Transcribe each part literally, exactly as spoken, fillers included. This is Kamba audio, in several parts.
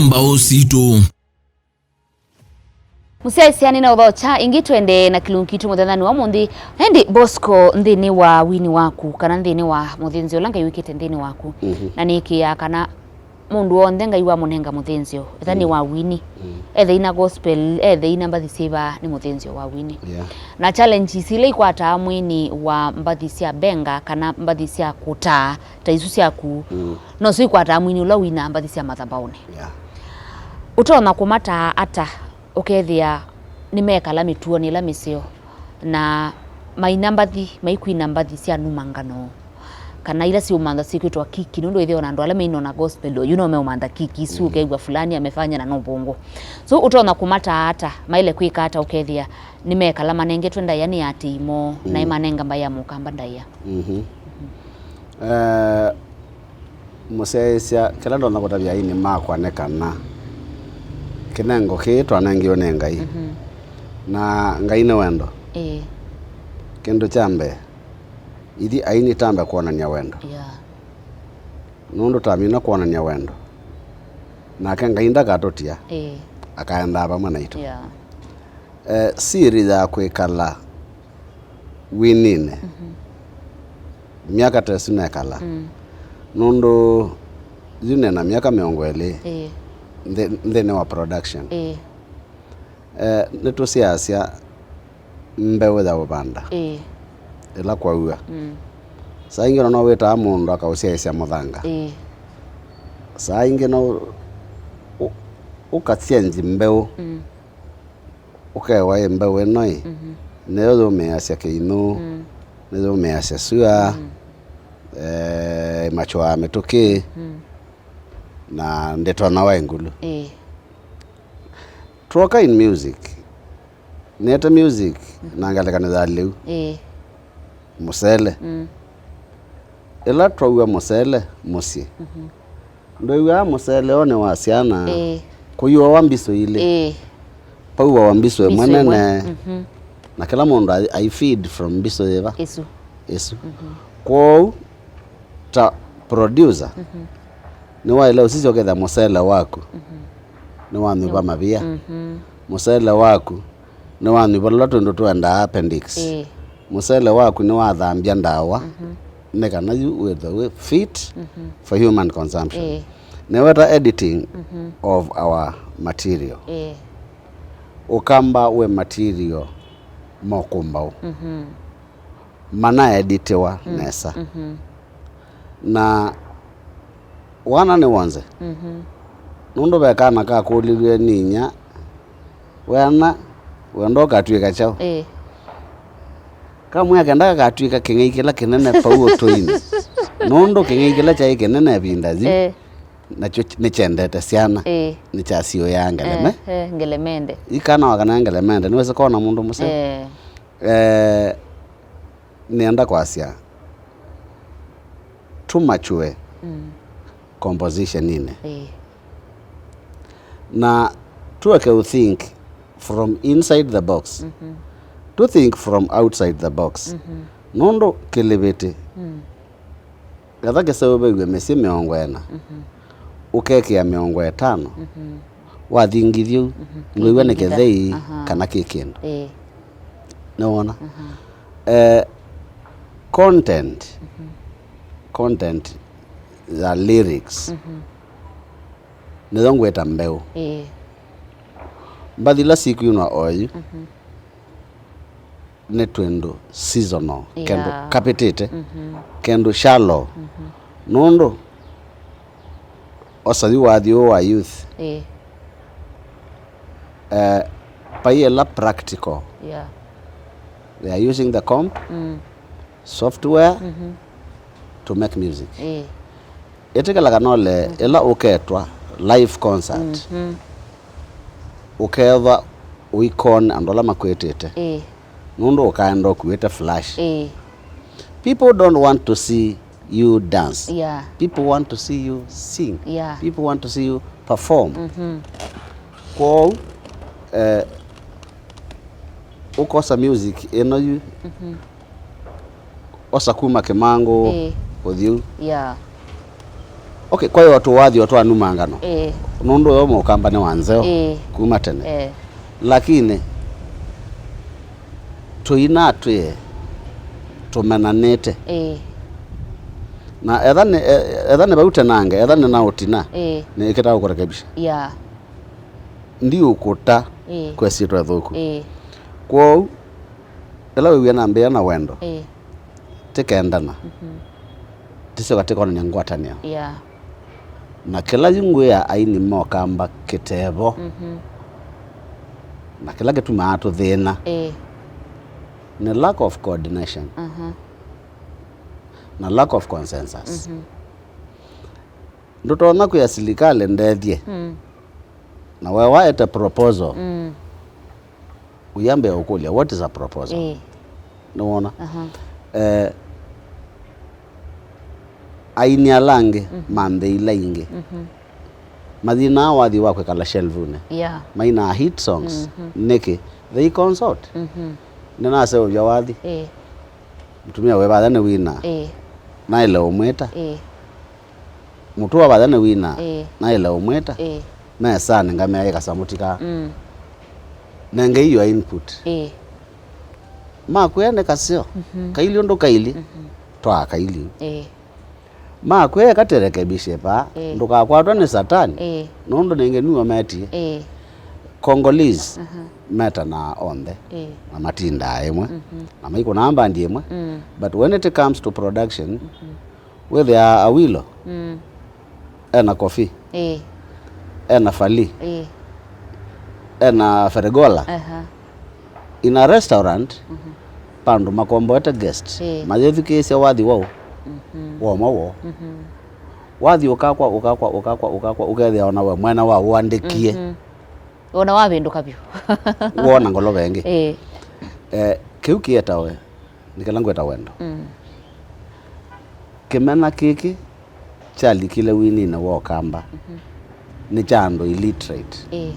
mbaũ sitũ. Mũsyaĩĩsya nĩnaũthokya ĩngĩ, twendee na kĩlungu kitũ mũthenyanĩ wa ũmũnthĩ. Ĩndĩ Bosco, nthĩnĩ wa wini waku, kana nthĩnĩ wa mũthĩnzĩo ũla Ngai wĩkĩte nthĩnĩ waku, mhm, na nĩĩkĩĩaa kana mũndũ w'onthe Ngai wamũnenga mũthĩnzĩo, ethĩwa nĩ, mm, wa wini, mm, ethĩwa ina gospel, ethĩwa ina mbathi syĩva, nĩ mũthĩnzĩo wa wini. Yeah. Na challenges ila ikwataa mwini wa mbathi sya mbenga kana mbathi sya kũtaa ta isu syaku, mm, no syo ikwataa mwini ũla winaa mbathi sya mathabaũnĩ. Yeah. Ũtonya kũmataa ata ũkethĩa nĩmekala mĩtuonĩ ĩla mĩseo na maina mbathi, maikwina mbathi sya numa ngano, kana ila siũmantha syĩkwĩtwa kiki, nũndũ ĩthĩwa na andũ ala mainona gospel oyu no meũmantha kiki isu, mm, ũkew'a fulani amefanya na no vongo. So ũtonya kũmataa ata, maĩle kwĩka ata ũkethĩa nĩmekala manengetwe ndaĩa nĩ aatĩĩi moo, na, mm, ĩmanenga mbaĩ ya mũkamba ndaĩa? Mhm. Eh, mũsyaĩĩsya, kĩla ndonya kũtavya aini makwa nĩ kana kĩnengo kĩĩ twanengiwe nĩ Ngai. Mhm. Na Ngai nĩ wendo. Ĩĩ. Kĩndũ kya mbee, ithyĩ aini tambe kwonany'a wendo. Yeah. Nũndũ twamina kwonany'a wendo, nake Ngai ndakatũtia, ĩĩ, akaendaa vamwe naitũ. Yeah. Eh, siri ya kwĩkala wininĩ, mhm, myaka ta ĩsu nekala. Mm. Nũndũ yu nena myaka mĩongo ĩlĩ, ĩĩ, nthĩ-, nthĩnĩ wa production. Ĩĩ. Eh, nĩtũsyaasya mbeũ ya ũvanda, ĩĩ, ĩla kwaua. Mm. Saa ingĩ no wĩtaa mũndũ akaũsyaĩĩsya mũthanga. Ĩĩ. Saa ingĩ no ũ-, ũ-, ũkasyenzi mbeũ. Mm. Ũkewa ĩ mbeũ ĩno ĩ, mhm, nĩyo yũmĩĩasya kĩinũ, mm, nĩyũmĩĩasya sua, mm, eh, ĩmakyũaa mĩtũkĩ, mm, na ndĩtonyawa ĩ ngulu. Ĩĩ. Twoka in music, nĩete music, mhm, na ngelekany'o ya lĩu. Ĩĩ. Mũsele. Mm. Ĩla twaua mũsele mũsyĩ, mhm, ndwĩw'aa mũsele ũũ nĩ wa syana, ĩĩ, kũiũawa mbisũ ilĩ. Ĩĩ. Pauawa mbisũ ĩmwe, mbisũ ĩmwe nene, mhm, na kĩla mũndũ ai, ai feed from mbisũ yĩva? Ĩsu. Ĩsu. Mhm. Kwoou, ta producer, mhm, nĩwaĩle ũsisya ũkethĩa mũsele waku, mhm, nĩwanyuva, nĩ-, mavia. Mhm. Mũsele waku nĩwanyuva tũla twĩndũ twendaa appendix. Ĩĩ. Mũsele waku nĩwathambya ndawa, mhm, nĩ kana yu wĩthwe wĩ fit, mhm, for human consumption. Ĩĩ. Nĩweta editing, mhm, of our material. Ĩĩ. Ũkamba wĩ material mokũmbaũ. Mhm. Manaeditiwa, mm, nesa. Mhm. Na wana nĩ wonze. Mhm. Nũndũ ve kana kakũlilw'e nĩ inya, "We ana, wenda ũkatw'ĩka kyaũ?" Ĩĩ. Kamwĩa kenda gakatw'ĩka kĩng'ei kĩla kĩnene vau ũtũinĩ. Nũndũ kĩng'ei kĩla kyaĩ kĩnene ĩvinda yu, ĩĩ, nakyo nĩkyendete syana, ĩĩ, nĩkyasiũĩaa ngeleme. Eh, eh, ngelemende. Ĩ kana wa kana ngelemende, nĩwĩsĩ kona mũndũ mũseo. Eh. Eh, nĩenda kwasya, tũmature, mm, compositioninĩ. Ĩĩ. Na tũeke ũ think from inside the box. Mhm. To think from outside the box. Mhm. Nũndũ kĩlĩvĩtĩ, mm, ketha kĩseũvĩw'e mĩsyĩ mĩongo ĩna, mhm, ũkekĩa mĩongo ĩtano, mhm, wathingithya ũu, mhm, ndwĩw'a nĩ kĩthei, aha, kana kĩ kĩndũ. Ĩĩ. Nĩwona? Aha. Eh, content, mhm, content ya lyrics, mhm, nĩyo ngwĩta mbeũ. Ĩĩ. Mbathi ila sikwinwa oyu, mhm, nĩ twĩndũ seasonal, yeah, kĩndũ kapĩtĩte, mhm, kĩndũ shallow. Mhm. Nũndũ osa yu wathi ũũ wa youth, ĩĩ, eh, vai ĩla practical. Yeah. They are using the comp, mm, software, mhm, to make music. Ĩĩ. Ĩtĩkĩla kana ole, mm, ĩla ũketwa live concert, mhm, ũkethwa ũikone andũ ala makwĩtĩte. Ĩĩ. Nũndũ ũkaenda ũkuĩte flash. Ĩĩ. People don't want to see you dance. Yeah. People want to see you sing. Yeah. People want to see you perform. Mhm. Kwoou, eh, ũkosa music ĩno yu, mhm, osa kuma Kĩmangũ, ĩĩ, ũthiũ. Yeah. Okay, kwa hiyo tũwathi o twa numa ngano. Ĩĩ. Nũndũ ũyo mũkamba nĩ wa nzeo. Ĩĩ. Kuma tene. Ĩĩ. Lakini tũina twĩ tũmenanĩte. Ĩĩ. Na etha nĩ, e-, etha nĩ vau tenange, etha nĩ na ũtina, ĩĩ, nĩkĩtaa kũrekebisha. Yeah. Ndiũkũta, ĩĩ, kwesĩtwa ĩthũku. Ĩĩ. Kwoou, ĩla wĩw'a nambĩĩa na wendo, ĩĩ, tĩkendana. Mhm. Tĩsyoka tĩkonany'a ngwatanĩo. Yeah. Na kĩla yu ngwĩa aini mokamba kĩtevo, mhm, na kĩla kĩtumaa tũthĩna, ĩĩ, nĩ lack of coordination, mhm, na lack of consensus. Mhm. Ndũtonya kwĩa silikalĩ ndethye. Mm. Na we waete proposal, mm, ũyambĩa ũkũlya, what is a proposal? Ĩĩ. Nĩwona? Aha. Eh, aini ala angĩ, mhm, ma nthĩ ila ingĩ, mhm, mathinaa wathi wa kwĩkala shelf-unĩ. Yeah. Mainaa hit songs. Mhm. Nĩkĩ? They consult. Mhm. Nĩnaseũvya wathi. Ĩĩ. Mũtumĩa wĩ vatha nĩwinaa. Ĩĩ. Naĩle ũmwĩta. Ĩĩ. Mũtũa vatha nĩwinaa. Ĩĩ. Naĩle ũmwĩta. Ĩĩ. Mesanĩ ngamea ĩkasamũtika. Mm. Nengei your input. Ĩĩ. Makwĩa nĩ kaseo. Mhm. Kaili ũndũ kaili. Mhm. Twaa kaili. Ĩĩ. Makwĩa eka tũrekebishe vaa. Ĩĩ. Ndũkakwatwe nĩ satani. Ĩĩ. Nũndũ nĩngĩ nĩwe metie. Ĩĩ. Congolese, aha, metanaa onthe. Ĩĩ. Na matindaa ĩmwe. Mhm. Na maikũnaa mbandi ĩmwe. Mm. But when it comes to production, mhm, wĩthĩaa Awilo, mm, ena Kofi, ĩĩ, ena Fally, ĩĩ, ena Ferregola. Aha. In a restaurant, mhm, vandũ makomboete guest, ĩĩ, mayĩthukĩĩsya wathi woo, mhm, womwe woo. Mhm. Wathi ũkakwa, ũkakwa, ũkakwa, ũkakwa, ũkethĩa ona we mwene wa ũandĩkie. Mhm. Ona wavĩndũka vyũ. Wona ngolova ĩngĩ. Ĩĩ. Eh, kĩu kĩetawe nĩ kĩla ngwĩta wendo. Mm. Kĩmena kĩkĩ kyalikile wininĩ wa ũkamba, mhm, nĩ kya andũ illiterate. Ĩĩ.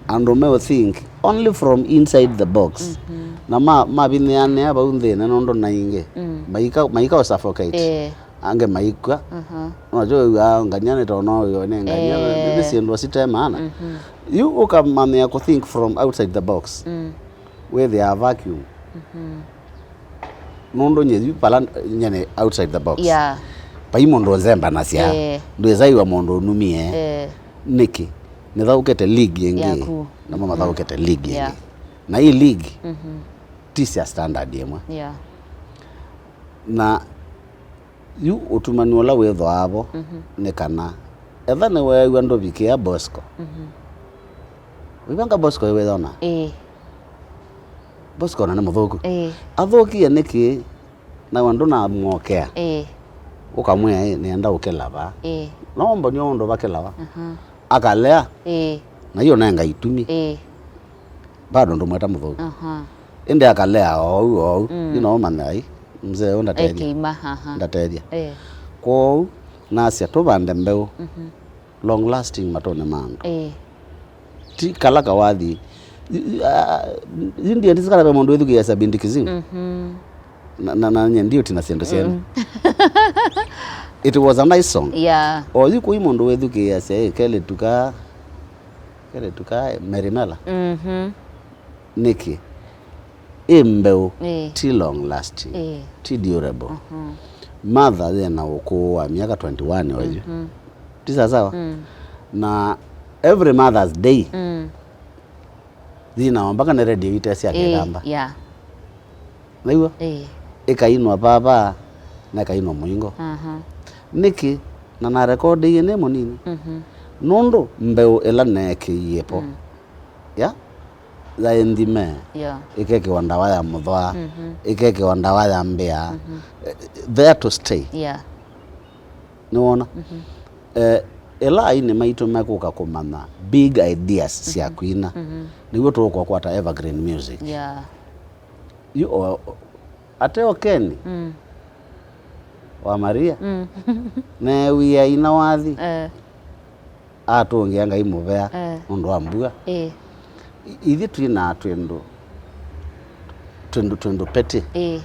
Andũ me think only from inside the box. Mhm. Na ma-, mavinĩanĩa vau nthĩnĩ nũndũ na ingĩ, mm, maika, maika suffocate. Ĩĩ. Angĩ maikw'a. Mhm. Nokyo wĩw'aa ngania nĩ tondũ no wĩwe nĩ ngania, ĩĩ, nĩ, nĩ syĩndũ site maana. Mhm. Yu ũkamanyĩa kũ think from outside the box. Mm. Wĩthĩaa vacuum. Mhm. Nũndũ nye yu pala nye nĩ outside the box. Yeah. Vai mũndũ ũnzembanasya. Eh. Ndwĩsaiwa mũndũ ũnumie. Eh. Nĩkĩ? Nĩthaũkĩte league ĩngĩ. Yaku. Namo mathaũkĩte league ĩngĩ. Yeah. Na ii league, mhm, ti sya standard ĩmwe. Yeah. Na yu ũtumanu ũla wĩthwaa vo, mhm, nĩ kana etha nĩweew'a ndũvikĩa Bosco. Mhm. Wĩvanga Bosco ĩwĩyona? Ĩĩ. Bosco ona nĩ mũthũku. Ĩĩ. Athũkie nĩkĩ? Nawe ndũnamwokea. Ĩĩ. Ũkamwĩa, "Ĩ, nĩenda ũkĩla vaa." Ĩĩ. No mbonio ũndũ vakĩlawa. Aha. Akalea. Ĩĩ. Na iyo nenga itumi. Ĩĩ. Bado ndũmweta mũthũku. Aha. Ĩndĩ akalea oou oou. Mm. Yu no ũmanya, "Ai, mzee ũyũ ndatethya." Ekĩima, aha. Ndatethya. Ĩĩ. Kwoou, nasya tũvande mbeũ. Mhm. Long lasting matũnĩ ma andũ. Ĩĩ. Ti kala kawathi. I-, i-, a-, yu ndiendisi kana ve mũndũ wĩthukĩĩasya Bindi Kiziu. Mhm. Na, na, na nye ndiũtina syĩndũ syene. Mm. It was a nice song. Yeah. O yu kũi mũndũ wĩthukĩĩasya, ĩ, kelĩtu ka, kelĩtu ka Merimela. Mhm. Nĩkĩ? Ĩ mbeũ, ĩĩ, ti long lasting, ĩĩ, ti durable. Mhm. Martha yĩna ũkũũ wa myaka twenty-one oyu. Mhm. Ti sawasawa? Mm. Na every Mother's Day, mm, yĩnawa mpaka nĩ redio itesya, ĩĩ, kĩkamba. Yeah. Nĩw'o? Ĩĩ. Ĩkainwa vava, na ĩkainwa mũingo. Aha. Nĩkĩ? Na narekodĩie nĩ mũnini. Mhm. Nũndũ mbeũ ĩla neekĩie po. Mm. Ya? Yaĩ nthime. Yeah. Ĩkekĩwa ndawa ya mũthwa, mhm, ĩkekĩwa ndawa ya mbĩa. Mhm. Eh, there to stay. Yeah. Nĩwona? Mhm. Eh, ĩla aini maitũ mekũka kũmanya big ideas sya, mhm, kwina, mhm, nĩw'o tũkũkwata evergreen music. Yeah. Yu o, o, ate o Ken, mm, wa Maria, mm, neewie aina wathi. Eh. Atũngĩa Ngai mũvea, eh, nũndũ wa mbua. Ĩĩ. I-, ithyĩ twĩnaa twĩndũ, twĩndũ, twĩndũ petty. Ĩĩ.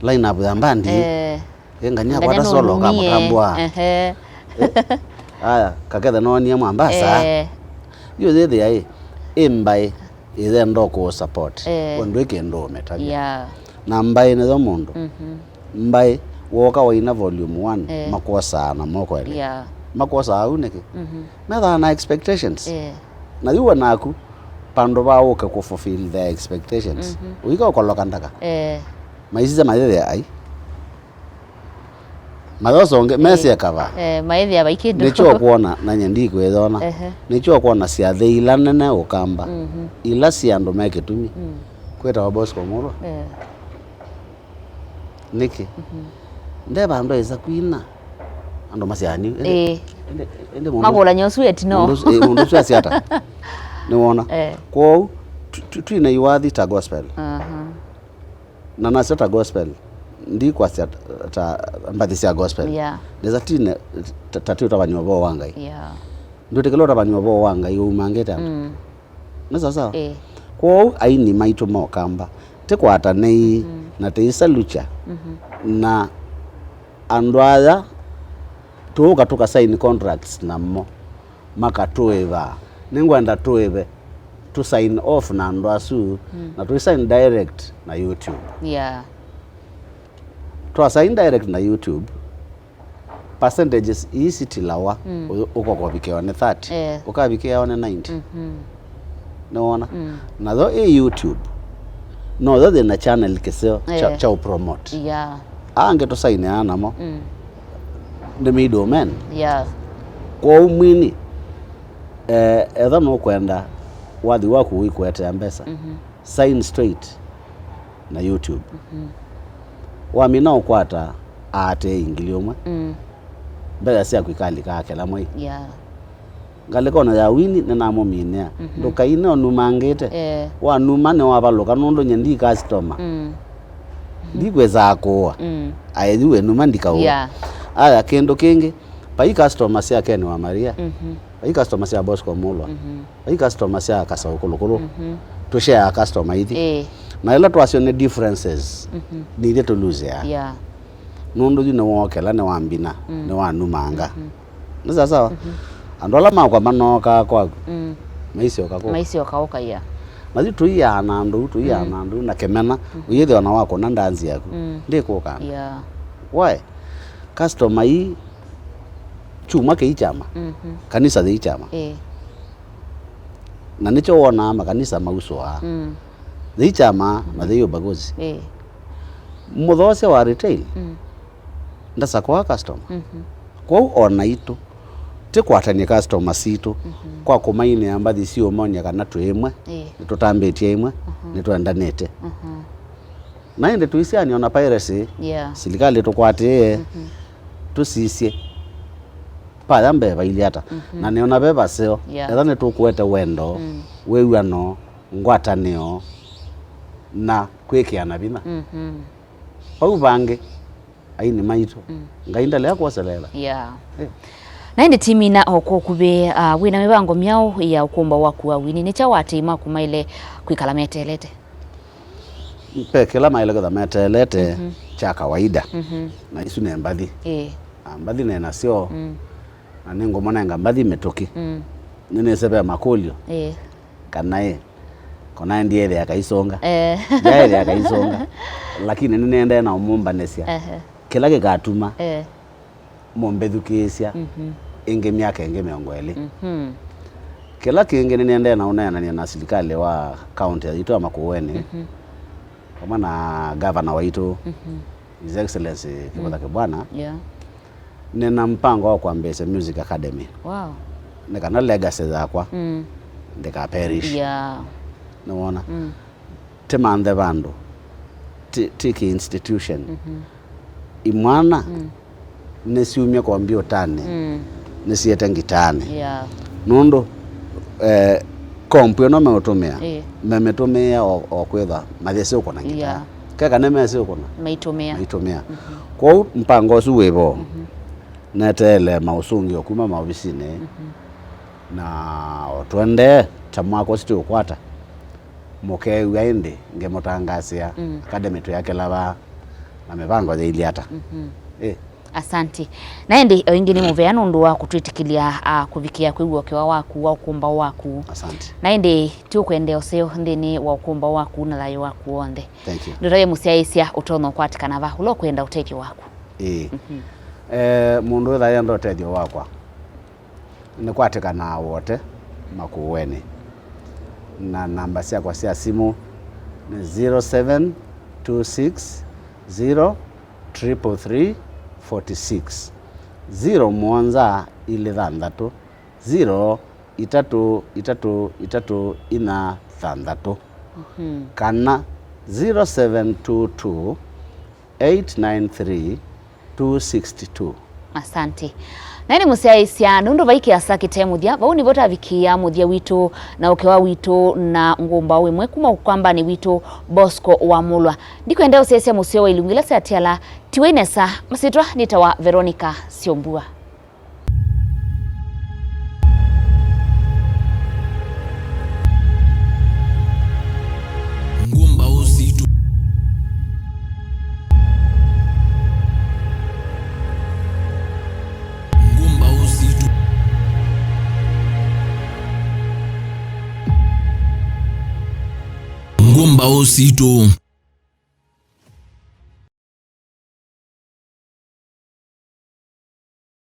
Line up ya mbandi. Eh. Ĩ ngania, ngania kwata solo nũnumie. Kamũtambwa. Ehe. Aya, kaketha noonie Mombasa. Eh. Yu yĩthĩa ĩ, ĩ mbaĩ ĩyenda kũ support. Eh. We ndwĩ kĩndũ ũmĩtavya. Yeah. Na mbaĩ nĩyo mũndũ. Mhm. Mbaĩ, woka waina volume one, eh, makwosaa na moko elĩ. Yeah. Makwosaa au nĩkĩ? Mhm. Methaa na expectations. Eh. Na yu we naku, pandũ va ũke kũ fulfill their expectations. Mhm. Ũika ũkoloka ndaka. Eh. Maisisya mayĩthĩa ai. Mathosonge, eh, mesye kava. Eh, maĩthĩa vai kĩndũ. Nĩkyo ũkwona, na nye ndikwĩyona. Ehe. Nĩkyo ũkwona syathĩ ila nene Ũkamba. Mhm. Ila syĩ andũ me kĩtumi. Mm. Kwĩtawa Bosco Mulwa. Eh. Nĩkĩ? Mhm. Nde vandũ esa kwina. Andũ masyaani. Ĩndĩ, ĩĩ, ĩndĩ, ĩndĩ mũndũ, makũlany'a ũsu eti no. Mũndũ ũsu, ĩĩ, mũndũ ũsu asya ata? Nĩwona? Eh. Kwoou, twi-, twi-, twina iwathi ta gospel. Aha. Na nasya ta gospel, ndikwasya ta, ta mbathi sya gospel. Yeah. Nesa tine, ta, ta tũtavany'a ũvoo wa Ngai. Yeah. Ndwĩtĩkĩla ũtavany'a ũvoo wa Ngai ũumangĩte andũ. Mm. Nĩ sawa sawa? Ĩĩ. Kwoou aini maitũ ma Ũkamba, tĩkwatanei, mm, na tĩisalukya, mhm, na andũ aya tũũka tũka sign contracts namo, makatũĩva. Nĩngwenda tũĩve, tũ sign off na andũ asu, mm, na tũ sign direct na YouTube. Yeah. Twa sign direct na YouTube, percentages ii sitilawa, mm, ũyũ ũkoka ũvikĩwa nĩ thirty, eh, ũkavikĩawa nĩ ninety. Mhm. Nĩwona? Mm. Natho ĩ YouTube, notho thĩna channel kĩseo kya, eh, kya ũpromote. Yeah. Angĩ tũsainĩaa namo, mm, nĩ middlemen. Yeah. Kwoou mwini, eh, etha nũkwenda wathi waku ũikũetea mbesa, mhm, sign straight na YouTube. Mhm. Wamina ũkwata aatĩĩi ngili ũmwe. Mm. Mbesa syaku ikalika kĩla mwei. Yeah. Ngalĩkonĩ ya wini nĩnamũminĩa. Mhm. Ndũkaine ũnumangĩte. Eh. Wanuma nĩwavalũka nũndũ nye ndi customer. Mm. Ndikwĩsaa kũũa. Mm. Aethi wĩnuma ndikaũa. Yeah. Aya, kĩndũ kĩngĩ, vai customer sya Ken wa Maria. Mhm. Vai customer sya Bosco Mulwa. Mhm. Vai customer sya Kasaũ Kũlũkũlũ. Mhm. Tũshare customer ithi. Ĩĩ. Na ĩla twasyo nĩ differences, mhm, nithyĩ tũluseaa. Yeah. Nũndũ yu nĩwookela, nĩwambina, mm, nĩwanumanga. Mhm. Nĩ sawa sawa? Mhm. Andũ ala makwa manookaa kwaku, mm, maisyoka kũu. Maisyoka ũka, yeah. Na yu tũiaa na andũ, tũiaa, mm, na andũ na kĩmena, mhm, ũyĩthĩwa na wakũna ndanzi yaku. Mm. Ndĩkũkana. Yeah. Why? Customer ii kyumwa kĩi kyama, mhm, kanisa yĩi kyama. Ĩĩ. Na nĩkyo wonaa makanisa mausũaa. Mm. Yĩi kyama na, mm, yĩi ubaguzi. Ĩĩ. Mũthoosya wa retail, mm, ndasakũa customer. Mhm. Kwoou o naitũ tĩkwatany'e customer sitũ, mhm, kwa kũmainĩa mbathi siũmony'a kana twĩ ĩmwe, ĩĩ, nĩtũtambĩtye ĩmwe, mhm, nĩtwendanĩte. Mhm. Na ĩndĩ tũisianĩo na piracy, yeah, silikalĩ tũkwatĩĩe, mhm, tũsisye. Paya mbee vailyĩ ata? Mhm. Na nĩona ve vaseo, yeah, etha nĩtũkũete wendo, mm, wĩw'ano, ngwatanĩo, na kwĩkĩana vinya. Mhm. Vau vangĩ, aini maitũ, mm, Ngai ndalea kwoselela. Yeah. Eh. Na ĩndĩ timina o kwa ũkuvĩ, ah, wĩna mĩvango myaũ ya ũkũmba waku wa wini? Nĩ kyaũ aatĩĩi maku maĩle kwĩkala meteelete? Ve kĩla maĩle kwĩtha meteelete, mhm, kya kawaida. Mhm. Na isu nĩ mbathi. Ĩĩ. Na mbathi nĩ nasyo. Mm. Na nĩngũmũnenga mbathi mĩtũkĩ. Mm. Nĩnĩsĩ ve makũlyo. Ĩĩ. Kana ĩ, kana ndiĩthĩa kaisũnga. Eh. Ndiaĩthĩa kaisũnga. Lakini nĩnĩendee na ũmũmbanĩsya. Ehe. Kĩla kĩkatuma, eh, mũmbĩthukĩĩsya, mhm, ĩngĩ myaka ĩngĩ mĩongo ĩlĩ. Mhm. Kĩla kĩngĩ nĩnĩendee na ũneenany'a na silikalĩ wa kaunti yitũ ya Makueni, mhm, vamwe na gavana waitũ, mhm, His Excellency Kĩvutha, mm, Kĩbwana. Yeah. Nĩna mpango wa kwambĩĩsya Music Academy. Wow. Nĩ kana legacy yakwa, mm, ndĩkaperish. Yeah. Nĩwona? Mm. Tĩmanthe vandũ, ti, ti kĩ institution. Mhm. Imwana, mm, nĩsyumye kombiũtanĩ, mm, nĩsiete ngitaanĩ. Yeah. Nũndũ, eh, kompu ĩno meũtũmĩa, ĩĩ, memĩtũmĩĩa o, o kwĩtha mayĩsĩ ũkũna ngitaa. Yeah. Keka nĩmesĩ ũkũna, maitũmĩa. Maitũmĩa. Mhm. Kwoou mpango ũsu wĩ vo. Mhm. Neteele maũsũngĩo kuma maovisinĩ. Mhm. Na o tũendee, ta mwaka ũsu tũũkwata, mũkeew'a ĩndĩ ngĩmũtangaasĩa, mm, academy twĩakĩla vaa, na mĩvango yĩilyĩ ata. Mhm. Ĩ, Asante. Na ĩndĩ o ĩngĩ nĩ mũvea nũndũ wa kũtwĩtĩkĩlya, ah, kũvikĩa kwĩw'a ũkĩwa waku wa ũkũmbaũ waku. Asante. Na ĩndĩ tũkwendea ũseo nthĩnĩ wa ũkũmbaũ waku na thayũ waku w'onthe. Thank you. Ndũtavye mũsyaĩĩsya ũtonya ũkwatĩkana va, ũla ũkwenda ũtethyo waku. Ĩĩ. Eh, mũndũ wĩtha ayenda ũtethyo wakwa, nĩkwatĩkanaa Wote Makueni, na namba syakwa sya simũ nĩ zero seven two six zero triple three forty six, zero mũonza ilĩ thanthatũ, zero itatũ itatũ itatũ inya thanthatũ, kana zero seven two two eight nine three two sixty two. Asante. Na nĩ mũsyaĩĩsya nũndũ vai kĩasa kĩte mũthya, vau nĩvo tavikĩĩa mũthya witũ na ũkĩwa witũ na ngũmbaũ ĩmwe kuma ũkwambanĩ witũ Bosco wa Mũlwa. Ndikwenda ũsyaĩĩsya mũseo wa ilungu ila syatiala, tiwai nesa, masyĩtwa nĩtawa Veronica Syombua. Ngũmbaũ sitũ. Ngũmbaũ sitũ. Ngũmbaũ sitũ.